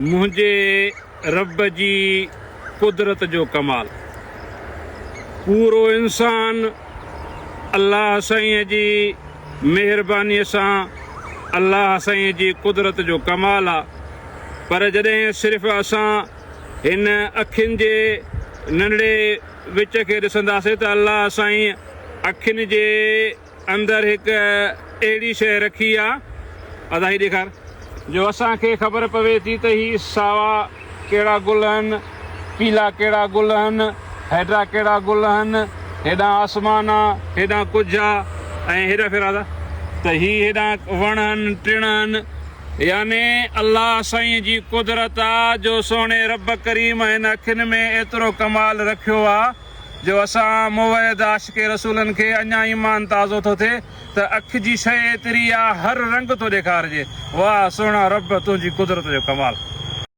منهنجي رب جي قدرت جو ڪمال. پورو انسان الله سائينء جي مهربانيء سان الله سائينء جي قدرت جو ڪمال آ پر جڏهن صرف اسان هن اکين جي ننڍڙي وچ کي ڏسنداسين ته الله سائين اکين جي اندر هڪ اهڙي شيء رکي آ، ادا هي ڏيکار، جو اسان کي خبر پوي ٿي ته هي ساوا ڪهڙا گل آهن، پيلا ڪهڙا گل آهن، هيڊا ڪهڙا گل آهن، هيڏانهن آسمان آ، هيڏانهن ڪجهه آ ۽ هيڏانهن ڦير ادا ته هي هيڏانهن وڻ آهن، ٽڻ آهن، يعني الله سائين جي قدرت آ جو سهڻي رب ڪريم هن اکين ۾ ايترو ڪمال رکيو آ، جو اسان موحد عاشق رسولن کي اڃا ايمان تازو ٿو ٿئي ته اک جي شيء ايتري آ هر رنگ ٿو ڏيکارجي واه سهڻا رب تنهنجي قدرت جو ڪمال.